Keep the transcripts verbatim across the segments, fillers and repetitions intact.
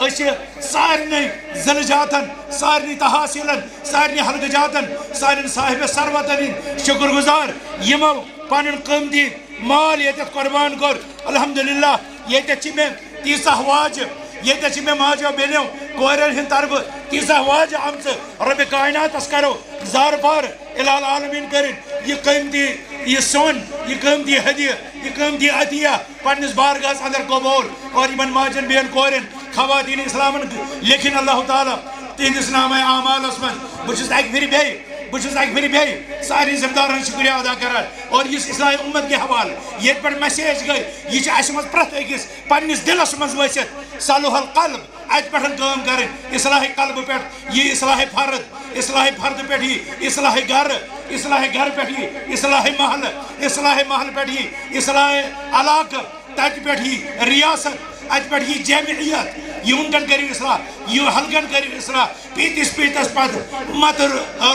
أسۍ چھِ سارنٕے ذلجاتن، سارنٕے تحاصیلن، سارنٕے حلقہٕ جاتن، سارن صاحب ثروتن ہٕنٛدۍ شُکر گُزار، یِمو پنُن قۭمتی مال ییٚتٮ۪تھ قۄربان کوٚر۔ الحمدللہ، ییٚتٮ۪تھ چھِ مےٚ تیٖژاہ واجہِ، ییٚتٮ۪تھ چھِ مےٚ ماجو بیٚنیو کورٮ۪ن ہٕنٛدِ طرفہٕ تیٖژاہ واجہِ آمژٕ۔ رۄبِ کائناتس کرو زارٕ پار الہ العالمین کٔرِنۍ یہِ قۭمتی، یہِ سۄن، یہِ قۭمتی ہدیہِ، یہِ قۭمتی عطیہ پننِس بارگاہس اندر قبول۔ اور یِمن ماجن، بیٚین کورٮ۪ن، خواتین اسلامن لیکھِن اللہ تعالیٰ تِہنٛدِس نامہ اعمالس منٛز۔ بہٕ چھُس اکہِ پھِرِ بیٚیہِ، بہٕ چھُس اکہِ پھِرِ بیٚیہِ سارنٕے ذمہٕ دارن شُکریہ ادا کران۔ اور یُس اصلاح امت کہِ حوالہٕ ییٚتہِ پٮ۪ٹھ message گٔے، یہِ چھِ اسہِ منٛز پرٛٮ۪تھ أکِس پننِس دِلس منٛز ؤسِتھ۔ صلح القلب، اتہِ پٮ۪ٹھ کٲم کرٕنۍ، اصلاح قلبہٕ پٮ۪ٹھ یی اصلاح فرد، اصلاح فرد پٮ۪ٹھ یی اصلاح گرٕ، اصلاح گرٕ پٮ۪ٹھ یی اصلاح محلہٕ، اصلاح محلہٕ پٮ۪ٹھ یی اصلاح علاقہٕ، تتہِ پٮ۪ٹھ یی ریاست، اتہِ پٮ۪ٹھ یی جمعیت، یوٗنٹن کٔرِو اصلاح، یہِ حلقن کٔرِو اصلاح، پیٖتِس پیٖتس پتہٕ متہٕ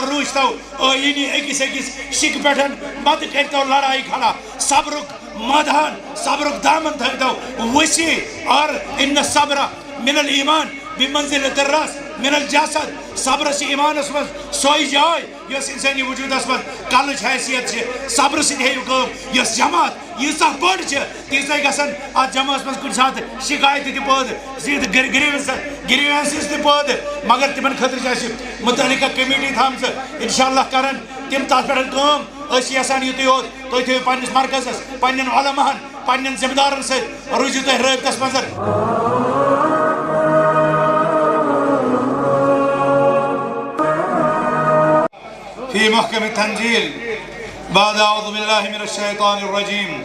روٗزتو ٲیٖنی أکِس أکِس شِکہِ پٮ۪ٹھ، متہٕ کٔرتو لڑایہِ کھڑا۔ صبرُک مٲدان، صبرُک دامن تھٲوتو وسیع۔ اور ان الصبر من الایمان بمنزلۃ الراس من الجسد۔ صبر چھِ ایمانس منٛز سۄے جاے یۄس انسٲنی وجودس منٛز کلٕچ حیثیت چھِ۔ صبرٕ سۭتۍ ہیٚیِو کٲم۔ یۄس جماعت ییٖژاہ بٔڑ چھِ، تیٖژاہ گژھن اتھ جماعتس منٛز کُنہِ ساتہٕ شکایتہٕ تہِ پٲدٕ، زِ گری-، گریونس، گریونسز تہِ پٲدٕ۔ مگر تِمن خٲطرٕ چھِ اسہِ متعلقہ کمیٹی تھامژٕ، انشاءاللہ کرن تِم تتھ پٮ۪ٹھ کٲم۔ أسۍ چھِ یژھان یُتُے یوت، تُہۍ تھٲیِو پننِس مرکزس، پننٮ۪ن علماہن، پننٮ۪ن ذمہٕ دارن سۭتۍ روٗزِو تُہۍ رٲبطس منٛز۔ في محكم التنزيل بعد أعوذ بالله من الشيطان الرجيم.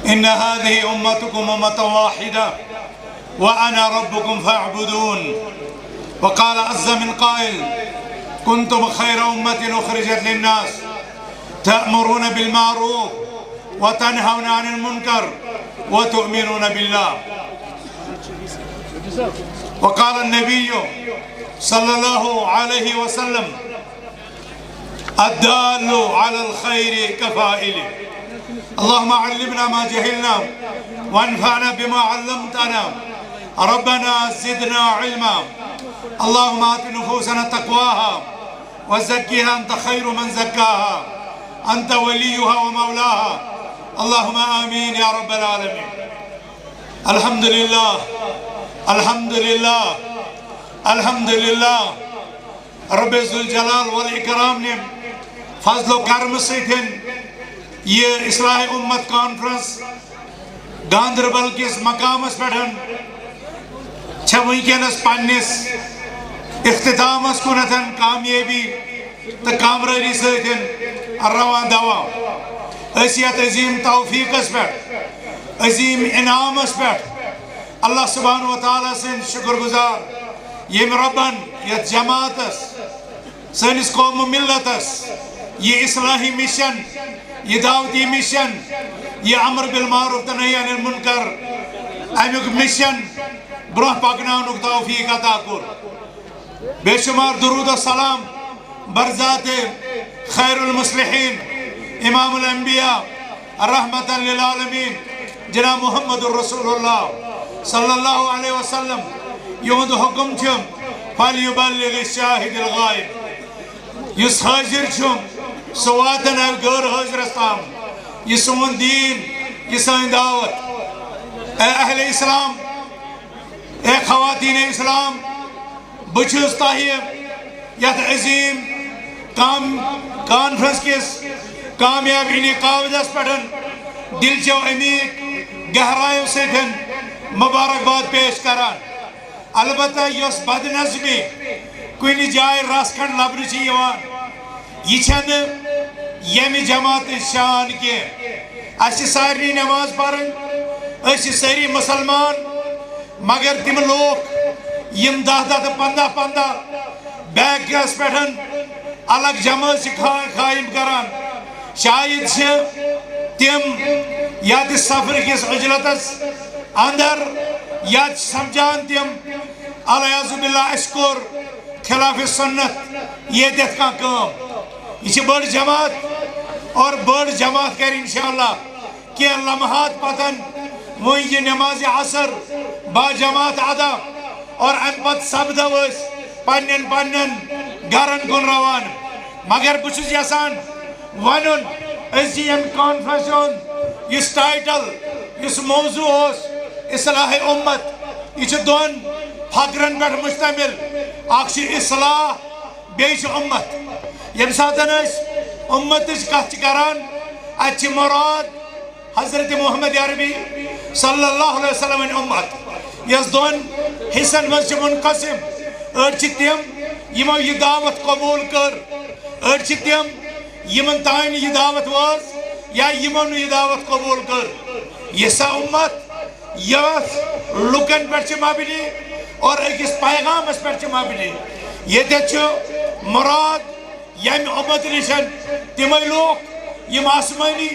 إن هذه أمتكم أمة واحدة وأنا ربكم فاعبدون. وقال عز من قائل: كنتم خير أمة أخرجت للناس تأمرون بالمعروف وتنهون عن المنكر وتؤمنون بالله. وقال النبي صلى الله عليه وسلم: الدال على الخير كفاعله. اللهم علمنا ما جهلنا وانفعنا بما علمتنا. ربنا زدنا علما. اللهم آت نفوسنا تقواها وزكها أنت خير من زكاها أنت وليها ومولاها. اللهم آمين يا رب العالمين. الحمد لله، الحمد لله، الحمد لله. رب ذوالجلال والإكرام نہِ فضل و کرم سۭتۍ یہِ اصلاح امت کانفرنس گاندربل کِس مقامس پٮ۪ٹھ چھےٚ وٕنکیٚنس پننِس اختتامس کُنتھ کامیٲبی تہٕ کامرٲدی سۭتۍ رواں دواں۔ أسۍ یتھ عظیم توفیقس پٮ۪ٹھ، عظیم انعامس پٮ۪ٹھ اللہ سبحانہ و تعالیٰ سٕنٛدۍ شُکر گُزار، ییٚمۍ رۄبن یتھ جماعتس، سٲنِس قوم و ملتس یہِ اصلاحی مشن، یہِ دعوتی مشن، یہِ امر بالمعروف تہٕ نہی عن المنکر، امیُک مشن برونٛہہ پکناونُک توفیق عطا کوٚر۔ بے شمار درود و سلام بر ذات خیر المصلحین، امام الانبیاء، رحمت للعالمین، جناب محمد رسول اللہ صلی اللہ علیہ وسلم، یہند حکم چھُ، فلیبلغ الشاہد الغائب۔ یُس حٲضِر چھُ، سُہ واتناوِ غٲر حٲضِرس تام۔ یہِ سون دیٖن، یہِ سٲنۍ دعوت۔ اے اہل اسلام، اے خواتین اسلام، بہٕ چھُس تۄہہِ یتھ عظیٖم کام-، کانفرنس کِس کامیاب انعقادس پٮ۪ٹھ دِلچو عمیٖق گہرایو سۭتۍ مبارکباد پیش کران۔ البتہ یۄس بدنظمی کُنہِ جایہِ رژھ کھنڈ لبنہٕ چھِ یِوان، یہِ چھنہٕ ییٚمہِ جماعتٕچ شان کینٛہہ۔ اسہِ چھِ سارنٕے نماز پرٕنۍ، أسۍ چھِ سٲری مسلمان، مگر تِم لوٗکھ یِم دَہ دَہ تہٕ پنٛداہ پنٛداہ بیکس پٮ۪ٹھ الگ جمٲژ چھِ قا-، قٲیِم کران، شاید چھِ تِم یتھ سفر کِس عجلتس اندر یتھ سمجھان تِم، العیاذ باللہ، اسہِ کوٚر خلاف سنت ییٚتٮ۪تھ کانٛہہ کٲم۔ یہِ چھِ بٔڑ جماعت اور بٔڑ جماعت کرِ انشاءاللہ کینٛہہ لمحات پتن وۄنۍ یہِ نماز عصر با جماعت ادا۔ اور امہِ پتہٕ سپدو أسۍ پننٮ۪ن پننٮ۪ن گرن کُن روانہٕ۔ مگر بہٕ چھُس یژھان ونُن، أزچہِ ییٚمہِ کانفرنسہِ ہُنٛد یُس ٹائٹل، یُس موضوع اوس، اصلاح امت، یہِ چھُ دۄن فقرن پٮ۪ٹھ مشتمل۔ اکھ چھُ اصلاح، بیٚیہِ چھُ امت۔ ییٚمہِ ساتہٕ أسۍ امتٕچ کتھ چھِ کران، اتہِ چھِ مراد حضرت محمد عربی صلی اللہ علیہ وسلم امت، یۄس دۄن حصن منٛز چھِ منقسم۔ أڑۍ چھِ تِم، یِمو یہِ دعوت قبول کٔر، أڑۍ چھِ تِم، یِمن تام نہٕ یہِ دعوت وٲژ یا یِمو نہٕ یہِ دعوت قبول کٔر۔ یہِ سا امت یۄس لُکن پٮ۪ٹھ چھِ مبنی اور أکِس پیغامس پٮ۪ٹھ چھِ مبنی۔ ییٚتٮ۪تھ چھُ مراد ییٚمہِ اُمت نِشن تِمے لوٗکھ یِم آسمٲنی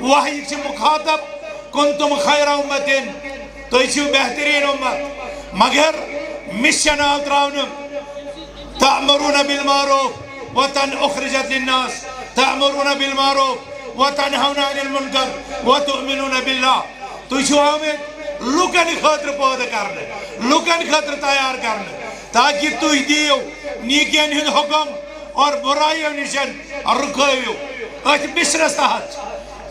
وحی چھِ مُخاطب، "کنتم خیر امتن"، تُہۍ چھِو بہتریٖن اُمت۔ مگر مِشن آو ترٛاونہٕ، "تأمرون بالمعروف وتن اخرجت للناس، تأمرون بالمعروف وتنهون عن المنکر وتؤمنون باللہ"۔ تُہۍ چھِو آمٕتۍ لُکن خٲطرٕ پٲدٕ کرنہٕ، لُکن خٲطرٕ تیار کرنہٕ، تاکہِ تُہۍ دِیِو نیکین ہُنٛد حُکم اور بُرایو نِشن رُکٲوِو۔ أتھۍ مِشنس تحت چھِ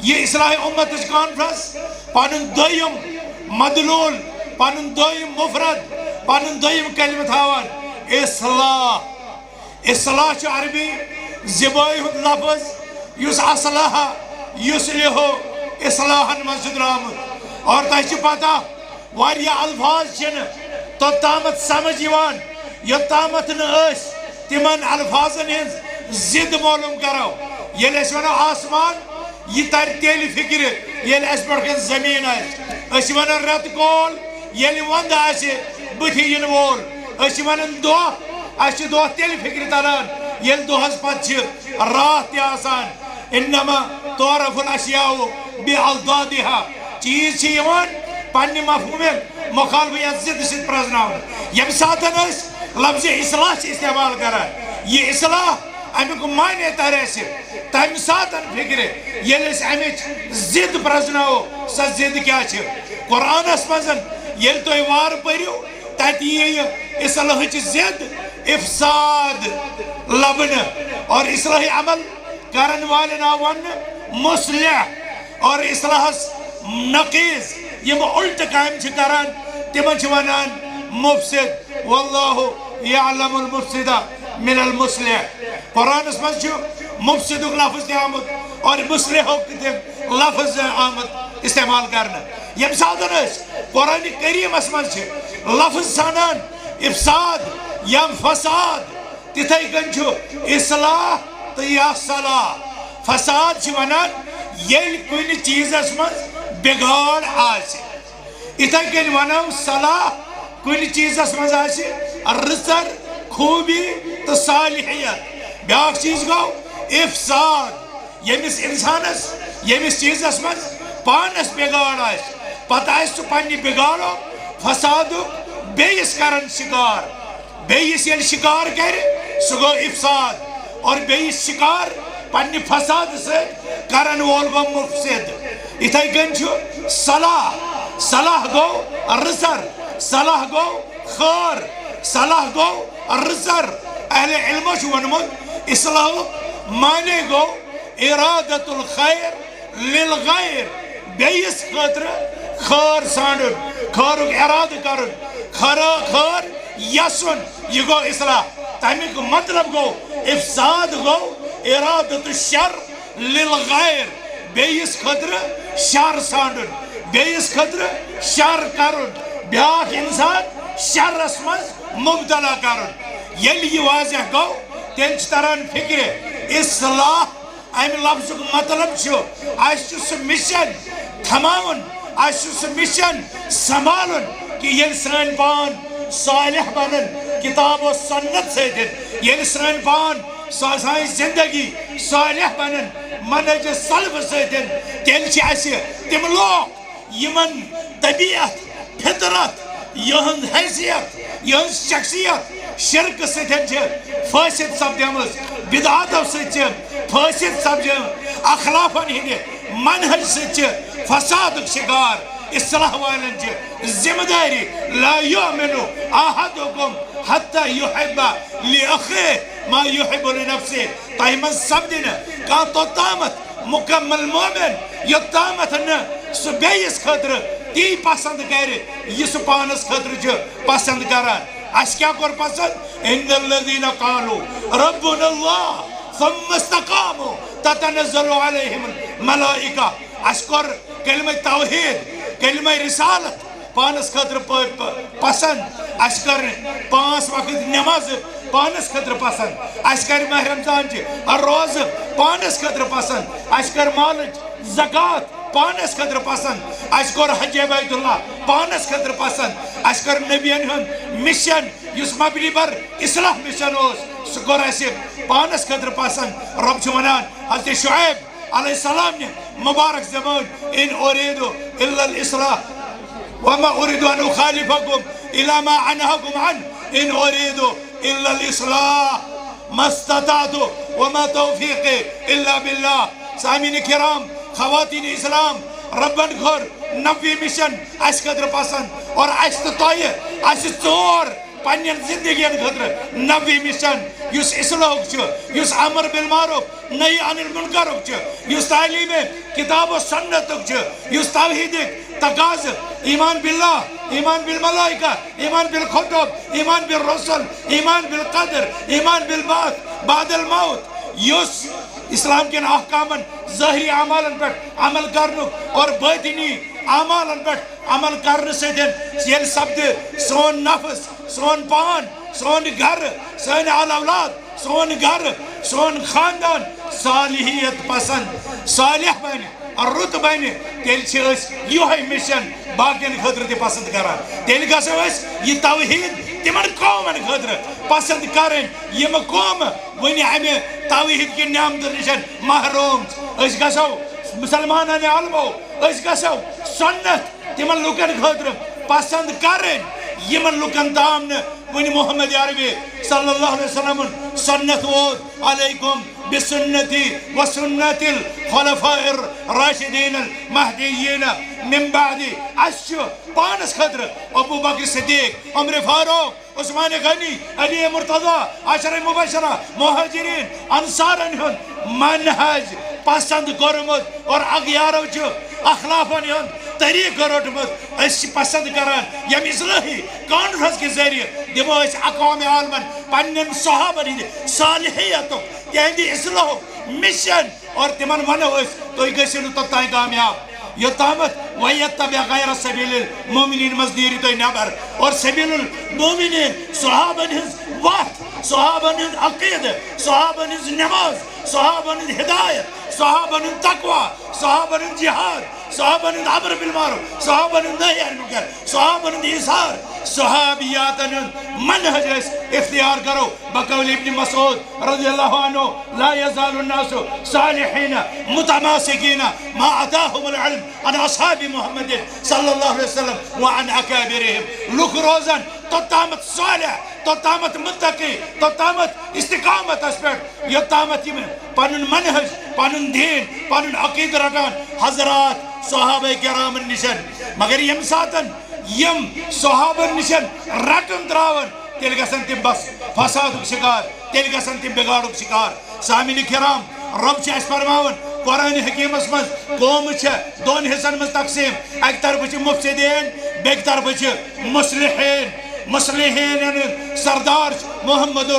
یہِ اصلاح امتٕچ کانفرنس پنُن دوٚیِم مدلول، پنُن دوٚیِم مفرد، پنُن دوٚیِم کلمہٕ تھاوان، اصلاح۔ اصلاح چھُ عربی زِبٲے ہُنٛد لفظ، یُس اصلح یصلح اصلاحن منٛز چھُ درٛامُت۔ اور تۄہہِ چھِ پتہ، واریاہ الفاظ چھِنہٕ توٚتامَتھ سمجھ یِوان، یوٚتامَتھ نہٕ أسۍ تِمن الفاظن ہٕنٛز ضد معلوم کرو۔ ییٚلہِ أسۍ ونو آسمان، یہِ ترِ تیٚلہِ فکرِ، ییٚلہِ اَسہِ پٮ۪ٹھ کَنہِ زٔمیٖن آسہِ۔ أسۍ چھِ وَنان رٮ۪تہٕ کول، ییٚلہِ وَندٕ آسہِ بٕتھِ یِنہٕ وول۔ أسۍ چھِ وَنان دۄہ، اَسہِ چھِ دۄہ تیٚلہِ فِکرِ تَران، ییٚلہِ دۄہَس پَتہٕ چھِ راتھ تہِ آسان۔ انما تعرف الاشیاء باضدادها۔ چیٖز چھِ یِوان پننہِ مفہوٗمہِ مخالفہٕ یا ضد سۭتۍ پرٛزناونہٕ۔ ییٚمہِ ساتہٕ أسۍ لفظِ اصلاح چھِ استعمال کران، یہِ اصلاح، اَمیُک معنی ترِ اَسہِ تَمہِ ساتہٕ فِکرِ، ییٚلہِ أسۍ اَمِچ ضد پرٛزناوو۔ سۄ ضد کیٛاہ چھِ؟ قرآنَس منٛز ییٚلہِ تُہۍ وارٕ پٔرِو، تَتہِ یِیہِ یہِ اصلاحٕچ ضد، افساد، لبنہٕ۔ اور اصلاحی عمل کرن والٮ۪ن آو وننہٕ مصلح، اور اصلاحس نقیض، یِم الٹہٕ کامہِ چھِ کران، تِمن چھِ ونان مفسد۔ واللہ یعلم المفسد من المصلح۔ قرآنس منٛز چھُ مفسدُک لفظ تہِ آمُت اور مصلحُک تہِ لفظ آمُت استعمال کرنہٕ۔ ییٚمہِ ساتہٕ أسۍ قرآن کریٖمس منٛز چھِ لفظ سنان افساد یا فساد، تِتھے کٔنۍ چھُ اصلاح تہٕ یا صلاح۔ فساد چھِ ونان ییٚلہِ کُنہِ چیٖزس منٛز بِگاڑ آسہِ۔ یِتھے کٔنۍ ونو صلاح، کُنہِ چیٖزس منٛز آسہِ رٕژر، خوٗبی تہٕ صالحیت۔ بیٛاکھ چیٖز گوٚو افساد، ییٚمِس انسانس، ییٚمِس چیٖزس منٛز پانس بِگاڑ آسہِ، پتہٕ آسہِ سُہ پننہِ بِگاڑُک، فسادُک بیٚیِس کران شکار۔ بیٚیِس ییٚلہِ شکار کرِ، سُہ گوٚو افساد، اور بیٚیِس شکار پننہِ فساد سۭتۍ کرن وول گوٚو مفسد۔ یِتھے کٔنۍ چھُ صلاح، صلاح گوٚو رٕژر، صلاح گوٚو خٲر، صلاح گوٚو رٕژر۔ اہل علمو چھُ ووٚنمُت، اصلاحُک معنی گوٚو ارادت الخیر للغیر، بیٚیِس خٲطرٕ خٲر ژھانڈُن، خٲرُک ارادٕ کرُن، خٲر، خٲر یژھُن، یہِ گوٚو اصلاح۔ تمیُک مطلب گوٚو، افساد گوٚو ارادت الشر للغیر، بیٚیِس خٲطرٕ شر ژھانڈُن، بیٚیِس خٲطرٕ شر کرُن، بیٛاکھ انسان شرس منٛز مبتلا کرُن۔ ییٚلہِ یہِ واضح گوٚو، تیٚلہِ چھِ تران فکرِ اصلاح۔ امہِ لفظُک مطلب چھُ، اسہِ چھُ سُہ مِشن تھماوُن، اسہِ چھُ سُہ مِشن سنبھالُن کہِ ییٚلہِ سٲنۍ پان صالح بنن کتاب و سنت سۭتۍ، ییٚلہِ سٲنۍ پان سۄ سانہِ زندگی صالح بنن منہج سلف سۭتۍ، تیٚلہِ چھِ اسہِ تِم لوٗکھ یِمن طبیعت، فطرت، یِہنٛز حیثیت، یِہنٛز شخصیت شرکہٕ سۭتۍ چھِ فاسد سپدیمٕژ، بدعاتو سۭتۍ چھِ فاسد سپدیمٕژ، اخلافن ہٕنٛدِ منہج سۭتۍ چھِ فسادُک شکار۔ اصلاح والن چھِ ذمہ داری، لا یؤمن احدکم حتی یحب لأخیہ ما یحب لنفسہ۔ تۄہہِ منٛز سپدِ نہٕ کانٛہہ توٚتامَتھ مکمل مومن، یوٚتامَتھ نہٕ سُہ بیٚیِس خٲطرٕ تی پسند کرِ یہِ سُہ پانس خٲطرٕ چھُ پسند کران۔ اَسہِ کیٛاہ کوٚر پسند؟ ان الذین قالوا ربنا اللہ ثم استقاموا تتنزل علیہم الملائکہ۔ اَسہِ کوٚر کلمہ توحید، کلمہ رسالت پانس خٲطرٕ پ-، پ-، پسند۔ اَسہِ کٔر پانٛژھ وقت نماز پانس خٲطرٕ پسند۔ اَسہِ کٔر ماہ رمضان چہِ روزٕ پانس خٲطرٕ پسند۔ اَسہِ کٔر مالٕچ زکوٰۃ پانس خٲطرٕ پسند۔ اَسہِ کوٚر حج بیت اللہ پانس خٲطرٕ پسند۔ اَسہِ کٔر نبین ہُنٛد مشن، یُس مبنی بر اصلاح مشن اوس، سُہ کوٚر اَسہِ پانس خٲطرٕ پسند۔ رب چھُ ونان حضرت شعیب علیہ السلام نہِ مبارک زبان، ان اريد الا الاصلاح وما اريد ان اخالفكم الى ما انهاكم عنه، ان اريد الا الاصلاح ما استطعت وما توفيقي الا بالله۔ سامعین کرام، خواتین اسلام، ربن کوٚر نبوی مشن اَسہِ خٲطرٕ پسند، اور اَسہِ تہٕ تۄہہِ، اَسہِ ژور پننٮ۪ن زندگین خٲطرٕ نبوی مشن، یُس اصلاحُک چھُ، یُس امر بالمعروف نہی عن المنکرُک چھُ، یُس تعلیمِ کتاب و سنتُک چھُ، یُس توحیدٕکۍ تقاضہٕ، ایمان باللہ، ایمان بالملائکہ، ایمان بالکتب، ایمان بالرسل، ایمان بالقدر، ایمان بالبعث بعد الموت، یُس اسلام کٮ۪ن احکامن، ظٲہری اعمالن پٮ۪ٹھ عمل کرنُک اور باطنی اعمالن پٮ۪ٹھ عمل کرنہٕ سۭتۍ ییٚلہِ سپدِ سون نفس، سون پان، سون گرٕ، سٲنۍ آل اولاد، سون گرٕ، سون خاندان صالحیت پسند، صالح بنہِ، رُت بنہِ، تیٚلہِ چھِ أسۍ یِہوٚے مشن باقین خٲطرٕ تہِ پسند کران۔ تیٚلہِ گژھو أسۍ یہِ توحید تِمن قومن خٲطرٕ پسند کرٕنۍ، یِم قومہٕ وٕنہِ امہِ توحید کہِ نعمتہٕ نِش محروم۔ أسۍ گژھو مسلمانان عالمو، أسۍ گژھو سنت تِمن لُکن خٲطرٕ پسند کرٕنۍ، یِمن لُکن تام نہٕ وٕنہِ محمد عربی صلی اللہ علیہ وسلمن سنت ووت۔ علیکم بسنتی و سنت الخلفاء الراشدین المہدیین من بعدی۔ اَسہِ چھُ پانس خٲطرٕ ابو بکر صدیق، عمر فاروق، عثمان غنی، علی مرتضی، عشرہ مبشرہ، مہاجرین، انصارن ہُنٛد منہج پسند کوٚرمُت اور اغیارو چھُ اخلافن ہُنٛد طریقہٕ روٚٹمُت۔ أسۍ چھِ پسند کران ییٚمہِ اصلاحی کانفرنس کہِ ذٔریعہٕ دِمو أسۍ اقوام عالمن پننٮ۪ن صحابن ہٕنٛدِ صالحیتُک، تِہنٛدِ اصلاحُک مشن اور تِمن ونو أسۍ، تُہۍ گٔژھِو نہٕ توٚتام کامیاب یوٚتامتھ ویتبع غیر سبیل المؤمنین منٛز نیرِو تُہۍ نٮ۪بر۔ اور سبیل المؤمنین، صحابن ہٕنٛز وتھ، صحابن ہُنٛد عقیدٕ، صحابن ہٕنٛز نماز، صحابن ہٕنٛز ہدایت، صحابن ہُنٛد تقوی، صحابن ہُنٛد جہاد، صحابن ہُنٛد امر بالمعروف، صحابن ہُنٛد نہی عن المنکر، صحابن ہُنٛد ایثار، صحابیاتن ہُنٛد منہج أسۍ اختیار کرو۔ بقول ابن مسعود رضی اللہ عنہ، لا یزال الناس صالحین متماسکین ما آتاہم العلم عن اصحاب محمد صلی اللہ علیہ وسلم وعن اکابرہم۔ لُکھ روزن توٚتامتھ صالح، توٚتامتھ متقی، توٚتامتھ استقامتس پٮ۪ٹھ، یوٚتامتھ یِم پنُن منہج، پنُن دین، پنُن عقیدٕ رٹان حضرات صحابہ کرامن نِشن۔ مگر ییٚمہِ ساتن یِم صحابن نِشن رٹُن تراون، تیٚلہِ گژھن تِم بس فسادُک شکار، تیٚلہِ گژھن تِم بگاڑُک شکار۔ سامعین کرام، رب چھُ اَسہِ فرماوان قرآن حکیمس منٛز، قومہٕ چھےٚ دۄن حصن منٛز تقسیٖم۔ اکہِ طرفہٕ چھِ مفسدین، بیٚکہِ طرفہٕ چھِ مصلحین۔ مصلحین یعنی سردار چھُ محمد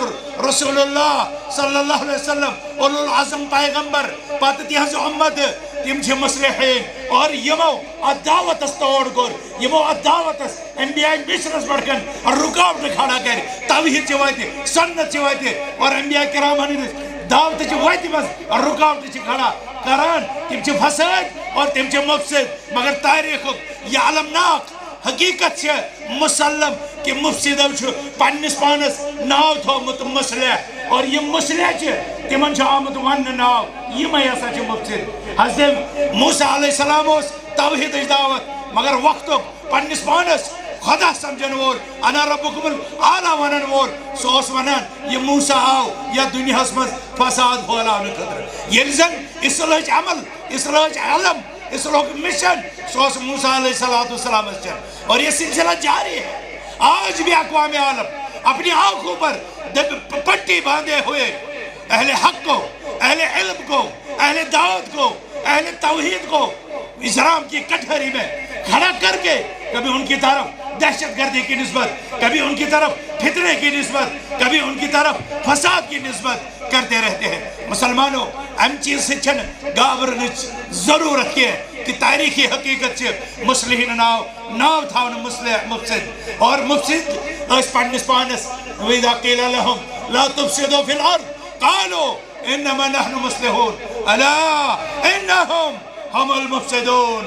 رسول اللہ صلی اللہ علیہ وسلم، اولو العزم پیغمبر، پتہٕ تِہنٛز امت، تِم چھِ مصلحین۔ اور یِمو اتھ دعوتس توڑ کوٚر، یِمو اتھ دعوتس انبیاء مصرس پٮ۪ٹھ کن رکاوٹ کھڑا کرِ، توحید چہِ وتہِ، سنت چہِ وتہِ اور انبیاء کرامن ہٕنٛدِس دعوتہٕ چہِ وتہِ منٛز رکاوٹ چھِ کھڑا کران۔ تِم چھِ فسٲدۍ اور تِم چھِ مفسد۔ مگر تاریخُک یہِ المناک حقیقت چھِ مسلم کہ مفسدو چھُ پننِس پانس ناو تھوومُت مصلح، اور یِم مصلح چھِ، تِمن چھُ آمُت وننہٕ ناو، یِمے ہسا چھِ مفسد۔ حضرت موسیٰ علیہ السلام اوس توحیدٕچ دعوت، مگر وقتُک پننِس پانس خدا سمجھن وول، انا ربکم الاعلیٰ ونن وول، سُہ اوس ونان، یہِ موسیٰ آو یتھ دُنیاہس منٛز فساد پھٲلاونہٕ خٲطرٕ۔ ییٚلہِ زن اصلاحٕچ عمل، اصلاحٕچ علم، اس لوگ مشن، سو اس موسیٰ علیہ الصلوۃ والسلام چن۔ اور یہ سلسلہ جاری ہے۔ آج بھی اقوام عالم اپنی آنکھوں پر دب-، پٹی باندھے ہوئے اہل حق کو، اہل علم کو، اہل دعوت کو، اہل توحید کو اجرام کی کٹہری میں کھڑا کر کے کبھی ان کی طرف دہشت گردی کی نسبت، کبھی ان کی طرف فتنے کی نسبت، کبھی ان کی طرف فساد کی نسبت کرتے رہتے ہیں۔ مسلمانوں، امہِ چیٖزٕ سۭتۍ چھَنہٕ گابرنٕچ ضروٗرت کینٛہہ، کہِ تاریخی حقیقت چھِ مصلحین ناو، ناو تھاونہٕ مصلح، مفسد۔ اور مفسد ٲسۍ پننِس پانس، وَإِذَا قِيلَ لَهُمْ لَا تُفْسِدُوا فِي الْأَرْضِ قَالُوا إِنَّمَا نَحْنُ مُصْلِحُونَ أَلَا إِنَّهُمْ هُمُ الْمُفْسِدُونَ۔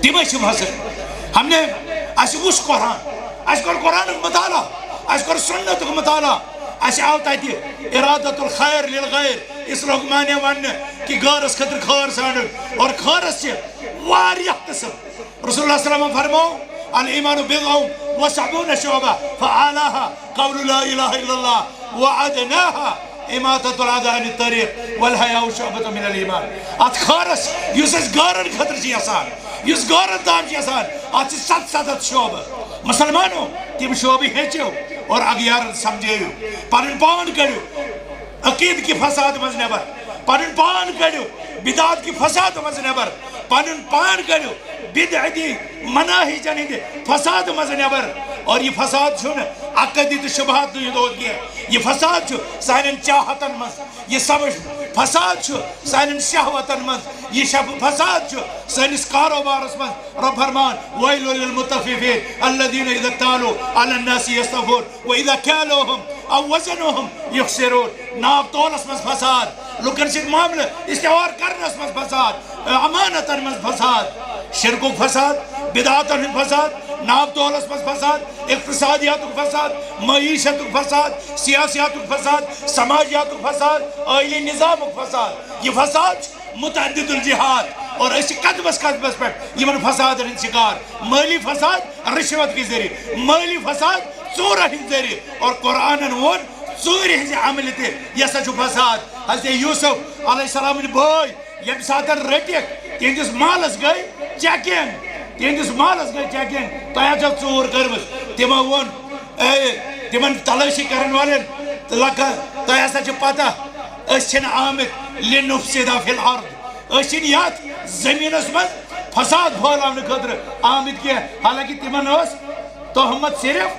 تِمے چھِ مُفسد۔ ہم نے، اَسہِ وُچھ قرآن، اَسہِ کوٚر قرآنُک مطالعہ، اَسہِ کوٚر سُنتُک مطالعہ، اَسہِ آو تَتہِ اِرادَتُ الْخَيْرِ لِلْغَيْرِ، اِصلاحُک معنی وَننہٕ کہِ غٲرَس خٲطرٕ خٲر ژھانٛڈُن اور خٲرَس چھِ واریاہ قٕسٕم۔ رسول اللہ صلی اللہ علیہ وسلم فرموو، الایمان بضع و سبعون شعبہ، فاعلاها قول لا الہ الا اللہ و ادناها اماطۃ الاذی عن الطریق والحیاء شعبۃ من الایمان۔ اتھ خٲرس یُس أسۍ غٲرن خٲطرٕ چھِ یژھان، یُس غٲرن تام چھِ یژھان، اتھ چھِ ستھ ستتھ شعبہٕ۔ مسلمانو، تِم شعبہٕ ہیٚچھِو اور اغیارن سمجھٲیِو، پنٕنۍ پان کٔڑِو عقیدٕ کہِ فساد منٛز نٮ۪بر، پنُن پان کٔڑِو بدعت کہِ فساد منٛز نٮ۪بر، پنُن پان کٔڑِو بدعتی مناہجن ہٕنٛدِ فساد منٛز نٮ۪بر۔ اور یہِ فساد چھُنہٕ عقدی تہٕ شبہاتن ہُنٛد یوت کینٛہہ، یہِ فساد چھُ سانٮ۪ن چاہتن منٛز، یہِ سب فساد چھُ سانٮ۪ن شہوتن منٛز، یہِ شب-، فساد چھُ سٲنِس کاروبارس منٛز۔ رب فرمان، ویل للمطففین الذین اذا اکتالوا علی الناس یستوفون۔ وَإِذَا كَالُوهُمْ أَوْ وَزَنُوهُمْ يُخْسِرُونَ۔ ناپ تولس منٛز فساد، لُکن سۭتۍ معاملہٕ استوار کرنس منٛز فساد، امانتن منٛز فساد، شرکُک فساد، بدعاتن ہُنٛد فساد، ناپ تولس منٛز فساد، اقتصادیاتُک فساد، معیشتُک فساد، سیاسیاتُک فساد، سماجیاتُک فساد، ٲیلی نظامُک فساد۔ یہِ فساد چھُ متعدد الجہات، اور أسۍ چھِ قدمس قدمس پٮ۪ٹھ یِمن فسادن ہٕنٛدۍ شکار۔ مٲلی فساد رشوت کہِ ذٔریعہٕ، مٲلی فساد ژوٗرن ہٕنٛدۍ ذٔریعہٕ، اور قرآنن ووٚن ژوٗرِ ہٕنٛزِ عملہِ تہِ، یہِ ہسا چھُ فساد۔ حضرت یوسف علیہ السلامٕنۍ بٲے ییٚمہِ ساتہٕ رٔٹِکھ، تِہنٛدِس مالس گٔے چیکنگ، تِہنٛدِس مالس گٔے چیکنگ، تۄہہِ ہا چھو ژوٗر کٔرمٕژ۔ تِمو ووٚن، اے، تِمن تلٲشی کرن والٮ۪ن، لکہ، تۄہہِ ہسا چھِ پتہ، أسۍ چھِنہٕ آمٕتۍ لِنُفسِدَ فِی الْأَرْضِ، أسۍ چھِنہٕ یتھ زٔمیٖنس منٛز فساد پھٲلاونہٕ خٲطرٕ آمٕتۍ کینٛہہ، حالانکہ تِمن ٲس تہمت صرف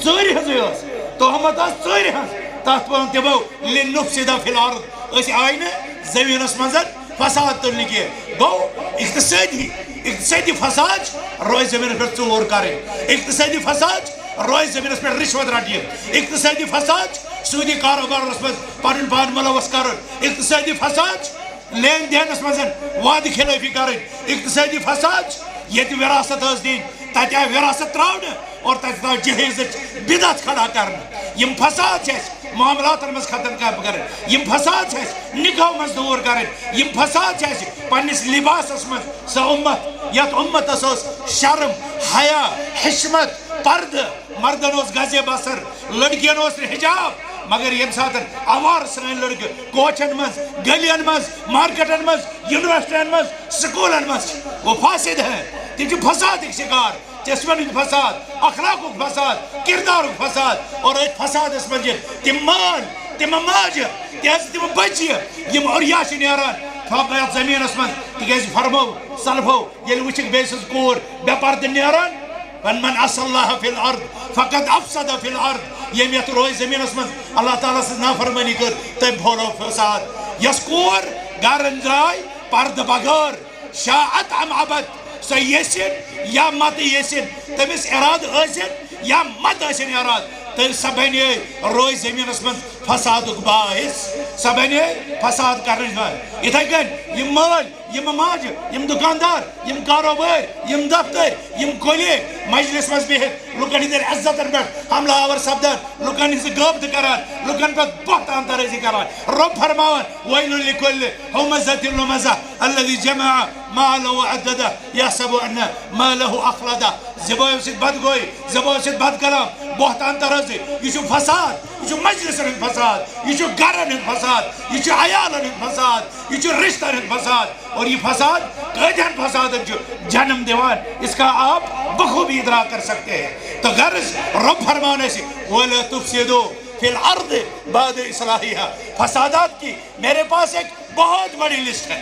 ژوٗرِ ہٕنٛزٕے ٲس، تہمت ٲس ژوٗرِ ہٕنٛز، تتھ ووٚن تِمو لِنُفسِدَ فِی الْأَرْضِ، أسۍ آیہِ نہٕ زٔمیٖنس منٛز فساد تُلنہٕ کینٛہہ۔ گوٚو اقتصٲدی، اقتصٲدی فساد چھُ روزِ زٔمیٖنس پٮ۪ٹھ ژوٗر کرٕنۍ، اقتصٲدی فساد چھُ روزِ زٔمیٖنس پٮ۪ٹھ رشوت رٹٕنۍ، اقتصٲدی فساد چھُ سوٗدی کاروبارس منٛز پنُن پان ملوث کرُن، اقتصٲدی فساد چھُ لین دینس منٛز وعدٕ خلٲفی کرٕنۍ، اقتصٲدی فساد چھُ ییٚتہِ وراثت ٲس دِنۍ، تتہِ آیہِ وراثت تراونہٕ اور تتہِ تراو جہیزٕچ بدعت کھڑا کرنہٕ۔ یِم فساد چھِ اَسہِ معاملاتن منٛز ختم کر-، کرٕنۍ، یِم فساد چھِ اَسہِ نکاح منٛز دوٗر کرٕنۍ، یِم فساد چھِ اَسہِ پننِس لباسس منٛز۔ سۄ اُمت یتھ اُمتس اوس شرم، حیا، حشمت، پردٕ، مردن اوس گزِ بصر، لڑکین اوس نہٕ حجاب، مگر ییٚمہِ ساتہٕ آوارٕ سٲنۍ لڑکہٕ کوچن منٛز، گلین منٛز، مارکیٹن منٛز، یونیورسٹین منٛز، سکولن منٛز چھِ، وہ فاسد ہیں، تِم چھِ فسادٕکۍ شکار، چشمن ہُنٛد فساد، اخلاقُک فساد، کردارُک فساد، اور أتھۍ فسادس منٛز چھِ تِم مٲلۍ، تِم ماجہِ، تِہنٛز تِم بچہِ، یِم اوریا چھِ نیران یتھ زمینس منٛز، تِکیازِ فرمو سلفو، ییٚلہِ وٕچھِکھ بیٚیہِ سٕنٛز کوٗر بے پردٕ نیران، وَن من عصى الله في الأرض فقد أفسد في الأرض۔ ییٚمۍ یَتھ روے زٔمیٖنَس منٛز اللہ تعالیٰ سٕنٛز نافرمٲنی کٔر، تٔمۍ پھٲلٲو فساد۔ یۄس کوٗر گَرَن درٛاے پردٕ بغٲر، شاءت أم أبت، سۄ یژھِن یا مَتہٕ یژھِن، تٔمِس اِرادٕ ٲسِن یا مَتہٕ ٲسِن اِرادٕ، تہٕ سۄ بنے روے زٔمیٖنَس منٛز فسادُک باعث، سۄ بنے فساد کرنٕچ باعث۔ یِتھَے کٔنۍ یِم مٲلۍ، یِم ماجہِ، یِم دُکاندار، یِم کاروبٲرۍ، یِم دفتر، یِم کُلۍ مجلس منٛز بِہِتھ لُکن ہٕنٛدٮ۪ن عزتن پٮ۪ٹھ حملہٕ آور سپدان، لُکن ہٕنٛز غٲبتہٕ کران، لُکن پٮ۪ٹھ بہتان طرٲزی کران۔ رۄب فرماوان، ویل لکل ہمزۃ لمزہ، الذي جمع مالا وعدده يحسب أن ماله أخلده۔ زبٲیو سۭتۍ بدگویی، زبٲیو سۭتۍ بد کلام، بہتان ترٲزی، یہِ چھُ فساد، یہِ چھُ مجلسن ہُنٛد فساد، یہِ چھُ گرن ہُنٛد فساد، یہِ چھُ عیالن ہُنٛد فساد، یہِ چھُ رشتن ہُنٛد فساد۔ اور یہِ فساد کۭتہن فسادن چھُ جنم دِوان، اس کا آپ بخوبی ادراک کر سکتے ہیں۔ تو غرض، رب فرمان اَسہِ، ولا تفسدوا في الأرض بعد إصلاحها۔ فسادات کی میرے پاس ایک بہت بڑی لسٹ ہے،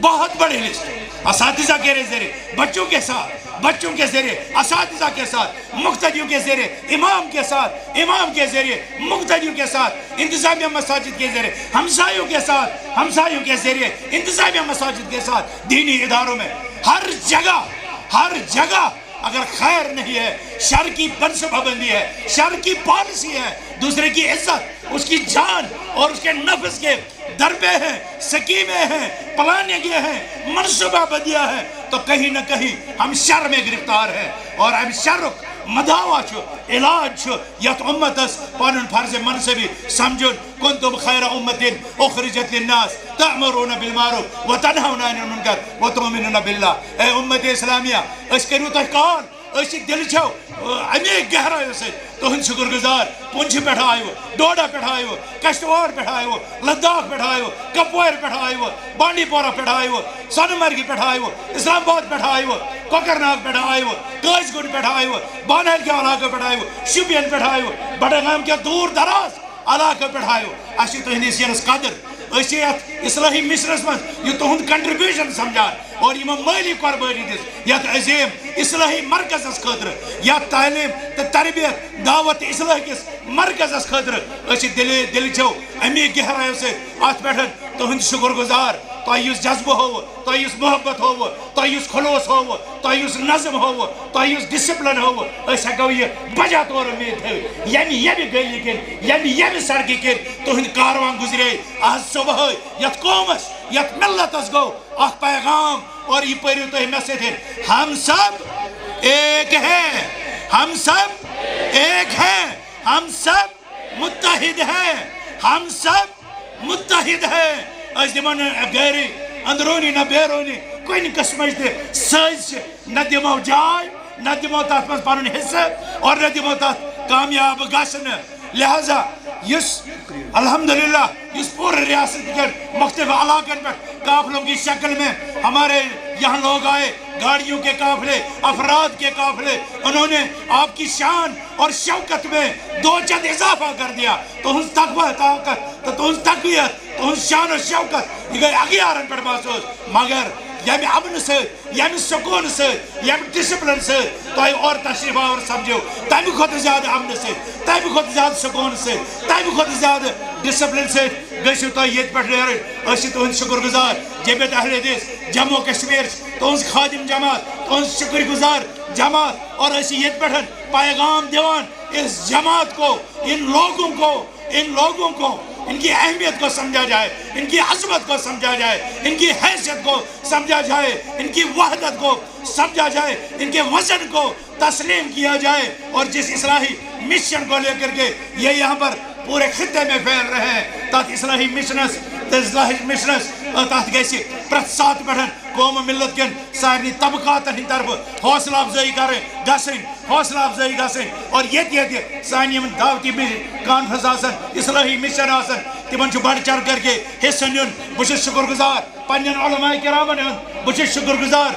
بہت بڑی لسٹ۔ اساتذہ کے ذریعے، بچوں کے ساتھ، بچوں کے ذریعے، اساتذہ کے ساتھ، مقتدیوں کے ذریعے، امام کے ساتھ، امام کے ذریعے، مقتدیوں کے ساتھ، انتظامیہ مساجد کے ذریعے، ہمسایوں کے ساتھ، ہمسایوں کے ذریعے، انتظامیہ مساجد کے ساتھ، دینی اداروں میں، ہر جگہ، ہر جگہ اگر خیر نہیں ہے، شر کی منصوبہ بندی ہے، شر کی پالیسی ہے، دوسرے کی عزت، اس کی جان اور اس کے نفس کے دربے ہیں، سکیمیں ہیں، پلاننگیں ہیں، منصوبہ بندیاں ہیں، تو کہیں نہ کہیں ہم شر میں گرفتار ہیں۔ اور ہم شرک مداوا چھُ، علاج چھُ، یتھ امتس پنن فرض منصبی سمجھن۔ کنتم خیر امت اخرجت للناس تأمرون بالمعروف وتنهون عن المنکر وتؤمنون باللہ۔ اے امت اسلامیہ، أسۍ کٔرِو تۄہہِ کال، أسۍ چھِ دِلہٕ چھو، اَمے گہرایو سۭتۍ تُہُنٛد شُکُر گُزار۔ پُنچہِ پٮ۪ٹھ آیوٕ، ڈوڈا پٮ۪ٹھ آیوٕ، کشتواڑ پٮ۪ٹھ آیوٕ، لداخ پٮ۪ٹھ آیوٕ، کپوارِ پٮ۪ٹھ آیوٕ، بانڈی پورہ پٮ۪ٹھ آیوٕ، سۄنہٕ مرگہِ پٮ۪ٹھ آیوٕ، اسلام آباد پٮ۪ٹھ آیوٕ، کۄکرناگ پٮ۪ٹھ آیوٕ، قٲضۍ گُنڈ پٮ۪ٹھ آیوٕ، بانہال کٮ۪و علاقو پٮ۪ٹھ آیوٕ، شُپین پٮ۪ٹھ آیوٕ، بڈگام کٮ۪و دوٗر دراز علاقو پٮ۪ٹھ آیوٕ۔ اَسہِ چھِ تُہٕنٛدِس یِنَس قدر۔ أسۍ چھِ یَتھ اصلاحی مشنَس منٛز یہِ تُہُنٛد contribution سمجھان اور یِمو مٲلی قۄربٲنی دِژ یَتھ عظیٖم اصلاحی مرکزَس خٲطرٕ، یَتھ تعلیٖم تہٕ تربیت، دعوت تہٕ اصلاح کِس مرکزَس خٲطرٕ۔ أسۍ چھِ دِلہِ، دِلہِ چھو اَمی گہرایو سۭتۍ اَتھ پٮ۪ٹھ تُہُنٛد شُکُر گُزار۔ تۄہہِ یُس جذبہٕ ہووٕ، تۄہہِ یُس محبت ہووٕ، تۄہہِ یُس خلوص ہووٕ، تۄہہِ یُس نظم ہووٕ، تۄہہِ یُس discipline ہووٕ، أسۍ ہٮ۪کو یہِ بجا طور اُمید تھٲوِتھ۔ ییٚمہِ، ییٚمہِ گلی کِنۍ، ییٚمہِ، ییٚمہِ سڑکہِ کِنۍ تُہُنٛد کاروان گُزرے آز صبحٲے، یَتھ قومَس، یَتھ ملتَس گوٚو اکھ پیغام، اور یہِ پٔرِو تُہۍ مےٚ سۭتۍ۔ ہم سب ایک ہیں، ہم سب ایک ہیں، ہم سب متحد ہیں، ہم سب متحد ہیں۔ أسۍ دِمو نہٕ غٲرٕے اندروٗنی نہ بیروٗنی کُنہِ قٕسمٕچ تہِ سٲزشہِ، نہ دِمو جاے، نہ دِمو تَتھ منٛز پَنُن حصہٕ اور نہ دِمو تَتھ کامیاب گژھنہٕ۔ لہذا یُس الحمدللہ یُس پوٗرٕ ریاست کٮ۪ن مختلف علاقن پٮ۪ٹھ قافلوں کی شکل میں ہمارے یہاں لوگ آئے، گاڑیوں کے قافلے، افراد کے قافلے، انہوں نے آپ کی شان اور شوکت میں دو چند اضافہ کر دیا۔ تُہٕنٛز تقوی طاقت تہٕ تُہٕنٛز تقویت، تُہٕنٛز شان و شوکت، یہِ گٔے اغیارن پٮ۪ٹھ محسوٗس۔ مگر ییٚمہِ امنہٕ سۭتۍ، ییٚمہِ سکوٗن سۭتۍ، ییٚمہِ discipline سۭتۍ تۄہہِ اور تشریف آور سمجھو، تمہِ کھۄتہٕ زیادٕ امنہٕ سۭتۍ، تمہِ کھۄتہٕ زیادٕ سکوٗن سۭتۍ، تمہِ کھۄتہٕ زیادٕ discipline سۭتۍ گٔژھِو تُہۍ ییٚتہِ پٮ۪ٹھ نیرٕنۍ۔ أسۍ چھِ تُہٕنٛدۍ شُکُر گُزار۔ جمعیت اہل حدیث جموں کشمیر چھِ تُہٕنٛز خادم جماعت، تُہٕنٛز شُکر گُزار جماعت، اور أسۍ چھِ ییٚتہِ پٮ۪ٹھ پیغام دِوان، اس جماعت کو، ان لوگوں کو، ان لوگوں کو، ان کی اہمیت کو سمجھا جائے، ان کی عظمت کو سمجھا جائے، ان کی حیثیت کو سمجھا جائے، ان کی وحدت کو سمجھا جائے، ان کے وزن کو تسلیم کیا جائے۔ اور جس اصلاحی مشن کو لے کر کے یہ یہاں پر پورے خطے میں پھیل رہے ہیں، تَتھ اصلاحی مشنس، تَتھ اصلاحی مشنس، تَتھ گژھِ پرٛٮ۪تھ ساتہٕ پٮ۪ٹھ قوم و ملت کٮ۪ن سارنٕے طبقاتن ہٕنٛدِ طرفہٕ حوصلہٕ افزٲیی کرٕنۍ، گژھٕنۍ، حوصلہٕ افزٲیی گژھٕنۍ۔ اور ییٚتہِ ییٚتہِ سانہِ یِم دعوتی می-، conference آسن، اصلاحی مشن آسن، تِمن چھُ بڑھ چڑھ کر کے حصہٕ نیُن۔ بہٕ چھُس شُکر گُزار پننٮ۪ن علماء کرامن ہُنٛد، بہٕ چھُس شُکر گُزار،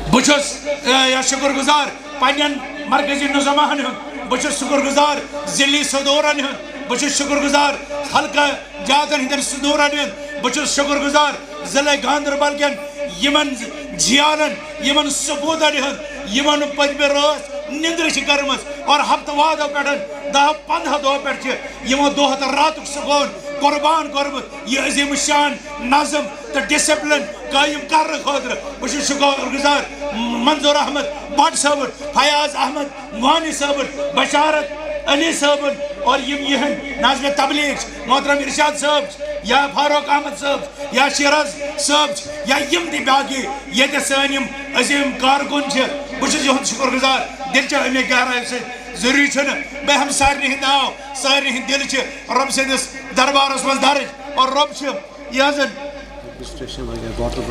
بہٕ چھُس، اے، یا شُکر گُزار پننٮ۪ن مرکزی نظاماہن ہُنٛد، بہٕ چھُس شُکر گُزار ضلعی صدورن ہُنٛد، بہٕ چھُس شُکر گُزار حلقہٕ جاتن ہٕنٛدٮ۪ن صدورن ہُنٛد، بہٕ چھُس شُکر گُزار ضلع گاندربل کٮ۪ن یِمن جیالن، یِمن سپوٗتن ہُنٛد، یِمن پٔتمہِ رٲژ نِندرِ چھِ کٔرمٕژ اور ہفتہٕ وادو پٮ۪ٹھ، دَہ پنٛداہ دۄہ پٮ۪ٹھ چھِ یِمو دۄہ تہٕ راتُک سکوٗن قۄربان کوٚرمُت۔ یہِ عظیٖم الشان نظم تہٕ discipline قٲیِم کرنہٕ خٲطرٕ۔ بہٕ چھُس شُکر گُزار منظور احمد بٹ صٲبُن، فیاض احمد وانی صٲبُن، بشارت علی صٲبُن، اور یِم یِہنٛدۍ ناظم تبلیغ چھِ، محترم ارشاد صٲب چھِ، یا فاروق احمد صٲب چھِ، یا شیراز صٲب چھِ، یا یِم تہِ باقی ییٚتہِ سٲنۍ یِم عظیٖم کارکُن چھِ۔ بہٕ چھُس یِہُنٛد شُکر گُزار دِلچہِ اَمہِ گہرایہِ سۭتۍ۔ ضروٗری چھُنہٕ بہٕ ہٮ۪مہٕ سارنٕے ہِنٛدۍ ناو، سارنٕے ہِنٛدۍ دِل چھِ رۄب سٕنٛدِس دربارس منٛز درٕج، اور رۄب چھِ یِہٕنٛزن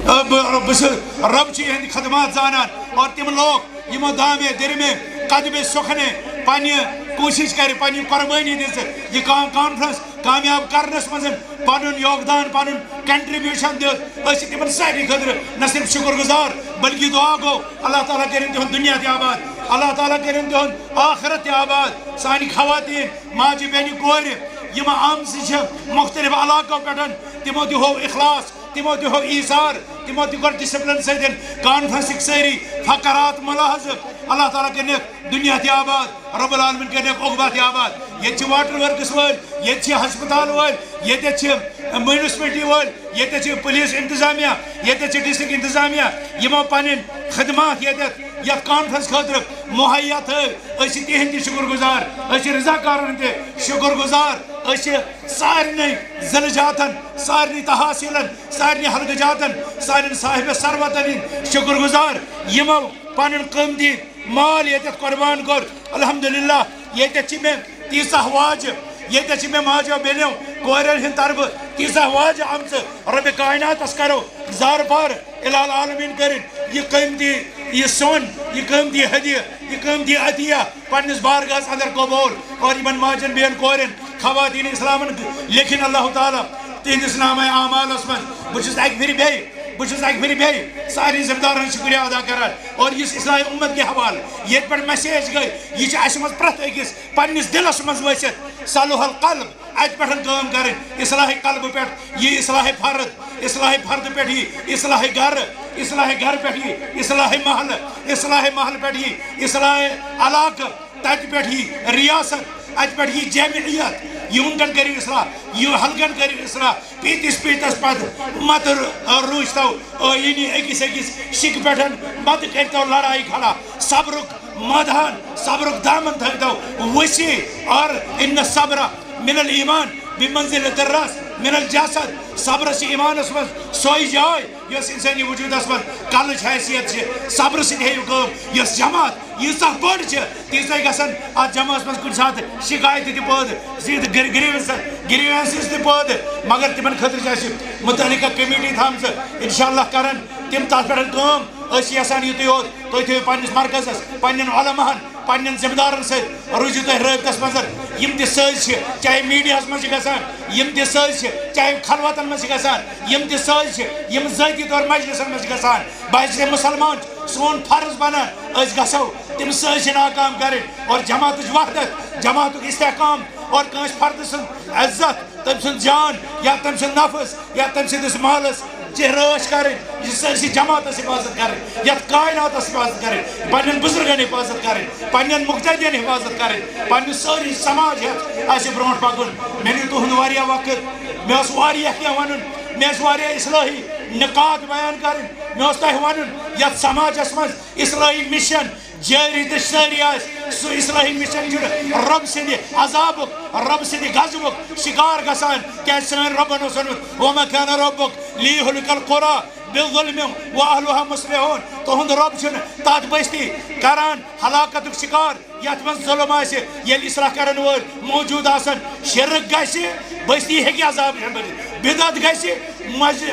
آ، بہٕ، بہٕ چھُس، رۄب چھُ یِہٕنٛدۍ خدمات زانان، اور تِم لوگ یِمو دامے دِرمے قدمے سُکھنے پننہِ کوٗشِش کرِ، پننہِ قۄربٲنی دِژ یہِ کام، کانفرنس کامیاب کرنس منٛز پنُن یوگدان، پنُن کنٹریبیوشن دیُت۔ أسۍ چھِ تِمن سارنٕے خٲطرٕ نہ صرف شُکر گُزار، بلکہِ دُعا گوٚو اللہ تعالیٰ کٔرِن تِہُنٛد دُنیا تہِ آباد، اللہ تعالیٰ کٔرِن تِہُنٛد آخرت تہِ آباد۔ سانہِ خواتیٖن، ماجہِ بیٚنہِ، کورِ، یِم آمژٕ چھِ مُختٔلِف علاقو پٮ۪ٹھ، تِمو تہِ ہوو اخلاص، تِمو تہِ ہوو ایثار، تِمو تہِ کوٚر ڈسپلن سۭتۍ کانفرنسٕکۍ سٲری فقرات ملاحظہٕ۔ اللہ تعالیٰ کٔرِنَکھ دُنیا تہِ آباد، رب العالمین کٔرِنَکھ عقبہ تہِ آباد۔ ییٚتہِ چھِ واٹر ورکس وٲلۍ، ییٚتہِ چھِ ہسپتال وٲلۍ، ییٚتہِ چھِ میونسپلٹی وٲلۍ، ییٚتہِ چھِ پولیس انتظامیہ، ییٚتہِ چھِ ڈسٹرکٹ انتظامیہ، یِمو پنٕنۍ خدمات ییٚتٮ۪تھ یتھ کانفرنس خٲطرٕ مہیا تھٲو۔ أسۍ چھِ تِہنٛدۍ تہِ شُکر گُزار، أسۍ چھِ رضاکارن تہِ شُکر گُزار، أسۍ چھِ سارنٕے ضلع جاتن، سارنٕے تحصیلن، سارنٕے حلقہٕ جاتن، سارنٕے صاحب ثروتن ہٕنٛدۍ شُکر گُزار، یِمو پنُن قۭمتی مال ییٚتٮ۪تھ قۄربان کوٚر۔ الحمدللہ، ییٚتٮ۪تھ چھِ مےٚ تیٖژاہ واجہِ، ییٚتٮ۪تھ چھِ مےٚ ماجو بیٚنیو کورٮ۪ن ہٕنٛدِ طرفہٕ تیٖژاہ واجہِ آمژٕ۔ رۄبِ کایناتس کرو زارٕ پار الہ العالمین کٔرِنۍ یہِ قۭمتی، یہِ سۄن، یہِ قۭمتی ہدیہ، یہِ قۭمتی عطیہ پننِس بارگاہس اندر قبول، اور یِمن ماجن بیٚین کورٮ۪ن، خواتین اسلامن لیکھِن اللہ تعالیٰ تِہنٛدِس نامہ اعمالس منٛز۔ بہٕ چھُس اکہِ پھِرِ بیٚیہِ، بہٕ چھُس اکہِ پھِرِ بیٚیہِ سارنٕے ذمہٕ دارن شُکریہ ادا کران، اور یُس اصلاح امت کہِ حوالہٕ ییٚتہِ پٮ۪ٹھ میسیج گٔے، یہِ چھِ اسہِ منٛز پرٛٮ۪تھ أکِس پننِس دِلس منٛز ؤسِتھ، صلح القلب، اتہِ پٮ۪ٹھ کٲم کرٕنۍ، اصلاح قلبہٕ پٮ۪ٹھ یی اصلاح فرد، اصلاح فرد پٮ۪ٹھ یی اصلاح گرٕ، اصلاح گرٕ پٮ۪ٹھ یی اصلاح محلہٕ، اصلاح محلہٕ پٮ۪ٹھ یی اصلاح علاقہٕ، تتہِ پٮ۪ٹھ یی ریاست، اتہِ پٮ۪ٹھ یی جامعیت۔ یہِ وُنکٮ۪ن کٔرِو اصلاح، یہِ حلقن کٔرِو اصلاح، پیٖتِس پیٖتس پتہٕ متہٕ رو-، روٗزتو ٲیٖنی أکِس أکِس شِکہِ پٮ۪ٹھ، متہٕ کٔرۍتو لڑایہِ کھڑا۔ صبرُک مٲدان، صبرُک دامن تھٲوتو وسیع۔ اور ان الصبر من الایمان بمنزلة الراس من الجسد۔ صبرس چھِ ایمانس منٛز سۄے جاے یۄس انسٲنی وجودس منٛز کلٕچ حیثیت چھِ۔ صبرٕ سۭتۍ ہیٚیِو کٲم۔ یۄس جماعت ییٖژاہ بٔڑ چھِ، تیٖژاہ گژھن اتھ جماعتس منٛز کُنہِ ساتہٕ شکایتہٕ تہِ پٲدٕ، زِ گری-، گریونسز، گریونسز تہِ پٲدٕ۔ مگر تِمن خٲطرٕ چھِ اسہِ متعلقہ کمیٹی تھٲمژٕ، انشاءاللہ کرن تِم تتھ پٮ۪ٹھ کٲم۔ أسۍ چھِ یژھان یُتُے یوت، تُہۍ تھٲیِو پننِس مرکزس، پننٮ۪ن علماہن، پننٮ۪ن ذمہٕ دارن سۭتۍ روٗزِو تُہۍ رٲبطس منٛز۔ یِم تہِ سٲزۍ چھِ، چاہے میڈیاہس منٛز چھِ گژھان، یِم تہِ سٲزۍ چھِ، چاہے خلوتن منٛز چھِ گژھان، یِم تہِ سٲزۍ چھِ، یِم ذٲتی طور مجلسن منٛز چھِ گژھان، بہٕ حضرت مسلمان چھُ، سون فرض بنان، أسۍ گژھو تِم سٲزۍ چھِ ناکام کرٕنۍ، اور جماعتٕچ وحدت، جماعتُک استحکام، اور کٲنٛسہِ فردٕ سُنٛد عزت، تٔمۍ سُنٛد جان یا تٔمۍ سُنٛد نفس یا تٔمۍ سٕنٛدِس مالس چھِ رٲچھ کرٕنۍ، یہِ سٲرسٕے جماعتس حفاظت کرٕنۍ، یتھ کائناتس حفاظت کرٕنۍ، پننٮ۪ن بزرگن حفاظت کرٕنۍ، پننٮ۪ن مقتدین حفاظت کرٕنۍ، پننہِ سٲری سماج ہٮ۪تھ اسہِ برونٛٹھ پکُن۔ مےٚ نیوٗ تُہُنٛد واریاہ وقت، مےٚ اوس واریاہ کینٛہہ ونُن، مےٚ ٲسۍ واریاہ اصلٲحی نکات بیان کرٕنۍ، مےٚ اوس تۄہہِ ونُن یتھ سماجس منٛز اصلٲحی مشن جٲری تہٕ سٲری آسہِ۔ سُہ اصلٲحی مشن چھُنہٕ رۄب سٕنٛدِ عذابُک، رۄب سٕنٛدِ غضبُک شکار گژھان، کیازِ سٲنۍ رۄبن اوس ووٚنمُت، "وما كان ربك ليهلك القرى بظلم وأهلها مصلحون"۔ تُہُنٛد رۄب چھُنہٕ تتھ بستی کران ہلاکتُک شکار یتھ منٛز ظلم آسہِ، ییٚلہِ اصلاح کرن وٲلۍ موجود آسن۔ شرک گژھِ، بستی ہیٚکہِ عذاب نِش بٔچِتھ، بدعت گژھِ، مزِ-،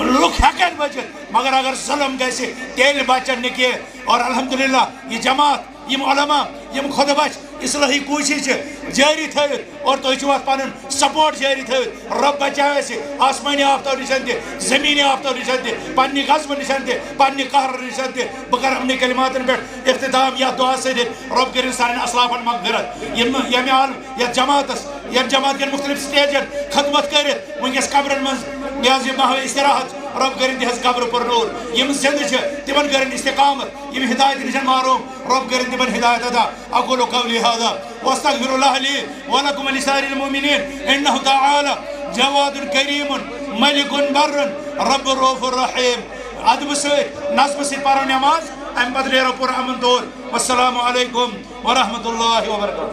لُکھ ہٮ۪کن بٔچِتھ، مگر اگر ظلم گژھِ، تیٚلہِ بچن نہٕ کینٛہہ۔ اور الحمدللہ، یہِ جماعت، یِم علماء، یِم خۄدبخش اصلٲحی کوٗشش چھِ جٲری تھٲوِتھ، اور تُہۍ چھِو اتھ پنُن سپورٹ جٲری تھٲوِتھ۔ رۄب بچاو اسہِ آسمٲنی آفتو نِش تہِ، زمینی آفتو نِش تہِ، پننہِ غضبہٕ نِش تہِ، پننہِ قہرٕ نِش تہِ۔ بہٕ کرٕ یِمنٕے کلماتن پٮ۪ٹھ اختتام یتھ دعا سۭتۍ، رۄب کٔرِن سانٮ۪ن اسلافن مغفرت۔ یِم ییٚمہِ عالم یتھ جماعتس، یتھ جماعت کٮ۪ن مختلف سٹیجن خدمت کٔرِتھ وٕنکیٚس قبرن منٛز یہِ حظ یہِ ماہوِ استراحت، رۄب کٔرِن تِہنٛز قبرٕ پُر نوٗر۔ یِم زندٕ چھِ، تِمن کٔرِن استقامت، یِم ہدایت نِش محروم، رۄب کٔرِن تِمن ہدایت عطا۔ اقول قولی هذا واستغفر الله لي ولكم ولسائر المؤمنين انه تعالى جواد كريم ملك بر رب رؤوف رحيم۔ ادبہٕ سۭتۍ، نظمہٕ سۭتۍ پرو نماز، امہِ پتہٕ نیرو پُر امن طور۔ والسلام علیکم ورحمۃ اللہ وبرکاتہ۔